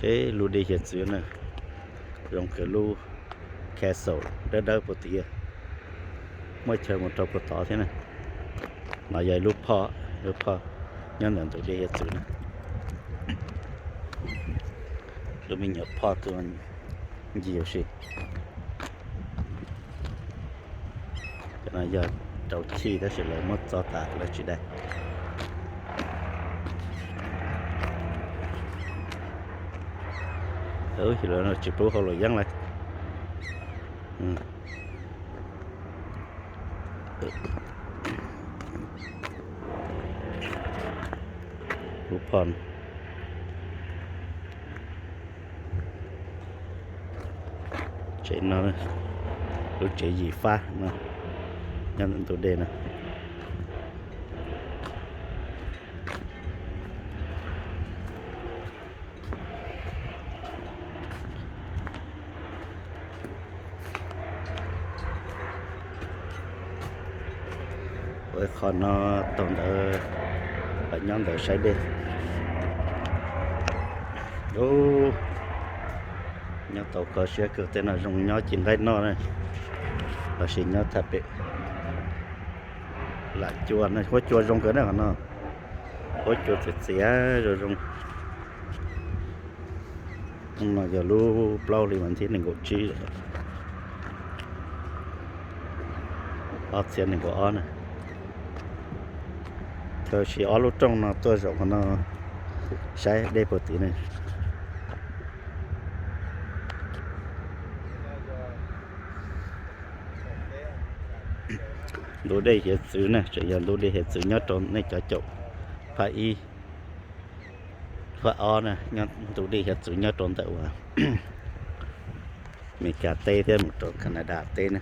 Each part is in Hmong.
Lub dej hiav txwv na, zoo kawg lub castle dawb dawb puag tid, muaj chaw mus rau puag tod thiab na. No yog lub phoj, lub phoj nyob ntawm ntug dej hiav txwv na. Lub me nyuam phoj tus ncig ua si. Cov no yog rau chij tab sis lawv muab txo tas lawv tsis dai. Lawv tsis pub hau luam yeeb lawm. Lub phoj, tsev no, lub tsev yim fab no nyob ntug dej no. Ua qhov no taug ntawd los nyob ntawd saib dej. Nyob tau kho siab kawg, tej no zoo nyob ci nqaij noj na, los sis nyob thaj pem lam cua, huab cua zoo kawg na qhov no. Huab cua txias txias zoo zoo. No yog lub plaub hli vas thib nees nkaum tsib, ob txhiab nees nkaum ob na. Kho siab ob lub rooj no tuaj zaum qhov no saib dej puag tid ne. Ntug dej hiav txwv na, tseem yog ntug dej hiav txwv nyob rau nej cov caum phab ib, phab ob na, nyob ntug dej hiav txwv nyob rau ntawm uas Amelikas teb thiab mus rau Canada teb na.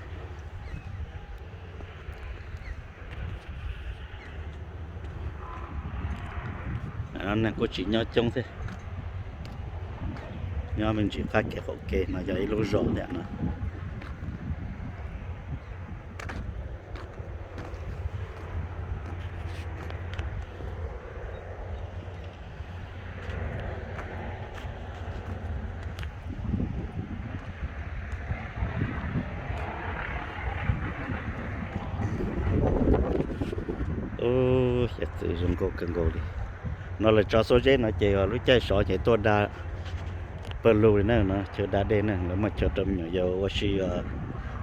Neeg kuj tsis nyob coob thiab, nyob me ntsis qab kev qaum kev no yog ib lub zos thiab no. Ub, hiav txwv zoo nkauj kawg nkaus li. No lawv tso xuab zeb no ces lub caij sov ces tuaj da pawg lug li na, no chaw da dej na, lawv muaj chaw rau me nyuam yaus ua si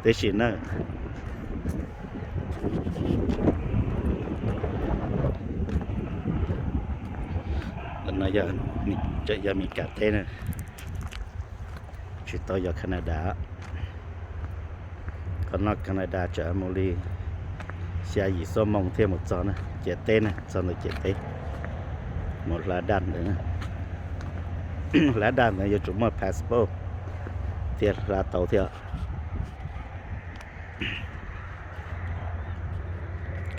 tib si na. No yog, yog Amelikas teb na, tsis tau yog Canada. Qhov no Canada tseem mus li xya yim xuab moos thiaj mus txog na, ciam teb na, txog ntawm ciam teb, mus hla daj ntawd. Hla daj ntawd yuav tsum muaj passport thiaj hla tau thiab.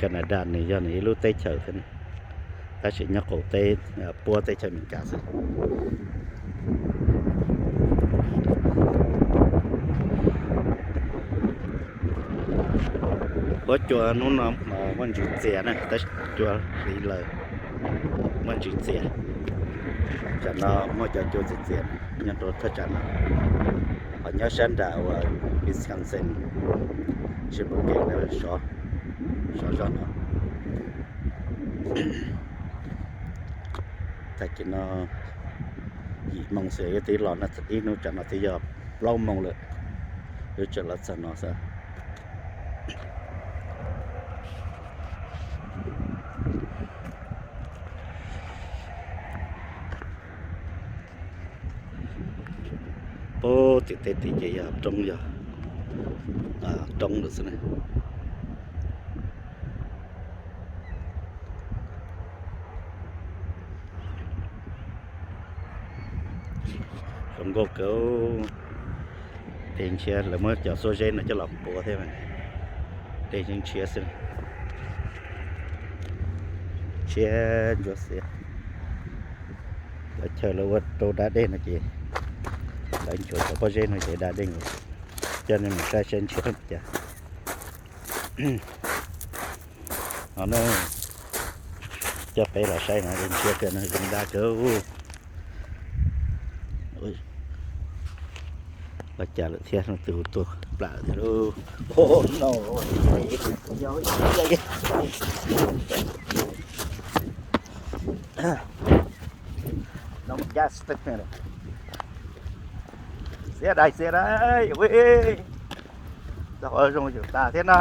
Canada nws yog nws ib lub teb chaws thiab, tab sis nyob qaum teb puab teb chaws Amelikas xwb. Huab cua hnub no muaj ntsis txias na, tab sis cua hliv lawm, muaj ntsis txias. Tsam no muaj cov cua txias txias nyob rau thaj tsam no, ho nyob sab nram uas Wisconsin, Sheboygan, sov, sov zog no. Tag kis no yim moos xwb yuav tib los no, ib hnub tsam no twb yog plaub moos lawm, yuav tseem los txog no xwb. Pub tim teb tim ces yog roob, yog roob lawm xwb na. Zoo nkauj kawg. Dej ntshiab, lawv muab cov xuab zeb no coj los puab thiab, dej yeej ntshiab xwb. Ntshiab ntsuab xiab. Lawv chaw lawv ua rau da dej no ces lawv nchuav cov pob zeb no ces da dej, coj nej mus saib saib ntshiab cas. No na, coj peb los saib no, dej ntshiab kawg no, zoo da kawg. Los cas lawm thiab, leej twg hu tuaj plam thiab lauj. Xiab dai, xiab dai, ui, txog qhov zoo yus tas thiab na.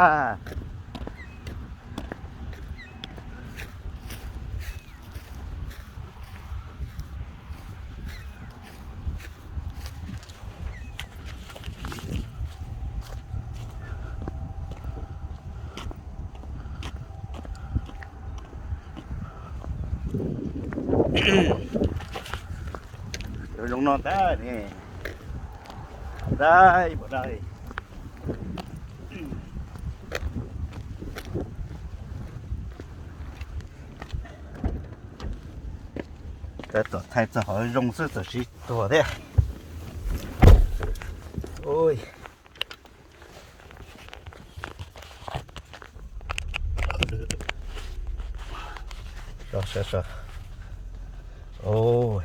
Zoo no tag ne, dai, pom dai. Tab tom thaij txog qhov zoo xwb, txawm siv tuag thiab. Ua,